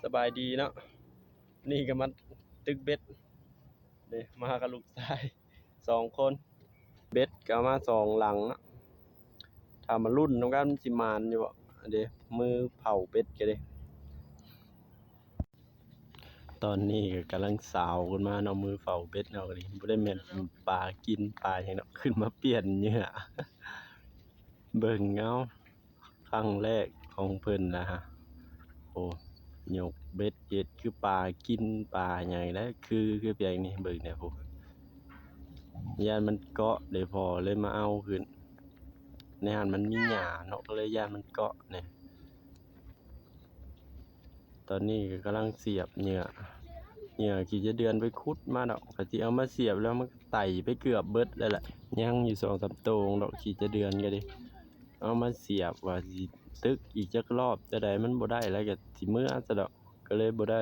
ສະບາຍດີເນາະ ນີ້ກໍມາຕຶກເບັດເດ້ ມາກັບລູກຊາຍສອງຄົນ ເບັດກໍເອົາມາສອງຫຼັງເນາະ ຖ້າມາລຸ້ນນຳກັນຊິໝານຢູ່ບໍ່ເດ້ ມືເຝົ້າເບັດກໍເດ້. ຕອນນີ້ກໍກຳລັງສາວຂຶ້ນມາເນາະ ມືເຝົ້າເບັດເຮົາກໍດີ ບໍ່ໄດ້ແມ່ນປາກິນປາຫຍັງເນາະ ຂຶ້ນມາປ່ຽນເຫຍື່ອ ເບິ່ງເອົາ ຄັ້ງແລກຂອງເພິ່ນນະ ໂອ້ ຍົກເບັດເຮັດຄືປາກິນປາຫຍັງແຫຼະ ຄື ຄືປຽງນີ້ ເບິ່ງແດ່ພຸ້ນ ຢ້ານມັນເກາະເດ້ ພໍ່ເລີຍມາເອົາຂຶ້ນ ໃນຫັ້ນມັນມີຫຍ້າເນາະ ກໍເລີຍຢ້ານມັນເກາະແດ່. ຕອນນີ້ກໍກຳລັງສຽບເຫຍື່ອ ເຫຍື່ອຂີ້ຈະເດືອນໄປຂຸດມາດອກ ກໍຊິເອົາມາສຽບແລ້ວ ມັນກໍໄຕ່ໄປເກືອບເບິດແລ້ວແຫຼະ ຍັງຢູ່ສອງສາມໂຕດອກ ຂີ້ຈະເດືອນກໍດີ ເອົາມາສຽບວ່າຊິຕຶກອີກຈັກລອບ ແຕ່ໃດມັນບໍ່ໄດ້ແລ້ວ ກໍຊິເມືອຊະດອກ ກໍເລີຍບໍ່ໄດ້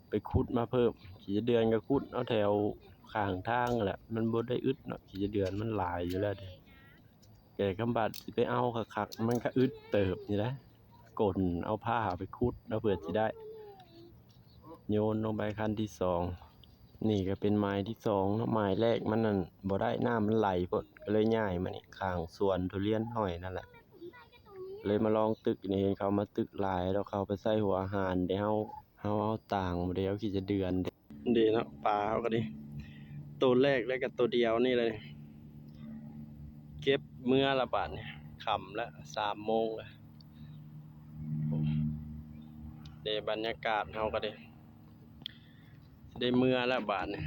ໄປຂຸດມາເພີ່ມ ຂີ້ຈະເດືອນກໍຂຸດເອົາແຖວຂ້າງທາງຫັ້ນແຫຼະ ມັນບໍ່ໄດ້ອຶດເນາະ ຂີ້ຈະເດືອນມັນຫຼາຍຢູ່ແລ້ວເດ້ ແຕ່ຄຳບາດຊິໄປເອົາຄັກໆ ມັນກໍອຶດເຕີບນີ້ແຫຼະ ກົ້ນເອົາພ້າໄປຂຸດເອົາເພື່ອຊິໄດ້ ໂຍນລົງໄປຄັນທີສອງ ນີ້ກໍເປັນໝາຍທີສອງເນາະ ໝາຍແລກມັນນັ້ນບໍ່ໄດ້ ນ້ຳມັນໄຫຼໂພດ ກໍເລີຍຍ້າຍມານີ້ ຂ້າງສວນທຸລຽນນ້ອຍນັ້ນແຫຼະ ເລີຍມາລອງຕຶກນີ້ ເຫັນເຂົາມາຕຶກຫຼາຍ ແລ້ວເຂົາໄປໃສ່ຫົວອາຫານເດ້ ເຮົາ ເຮົາເອົາຕ່າງບໍ່ໄດ້ ເອົາຂີ້ຈະເດືອນເດ້ ເດ້ເນາະ ປາເຮົາກໍດີ ໂຕແລກແລ້ວກໍໂຕດຽວນີ້ເລີຍ ເກັບເມືອລະບາດນີ້ ຄ່ຳລະ ສາມໂມງລະ ເດ້ ບັນຍາກາດເຮົາກໍດີ ຊິໄດ້ເມືອແລ້ວບາດນີ້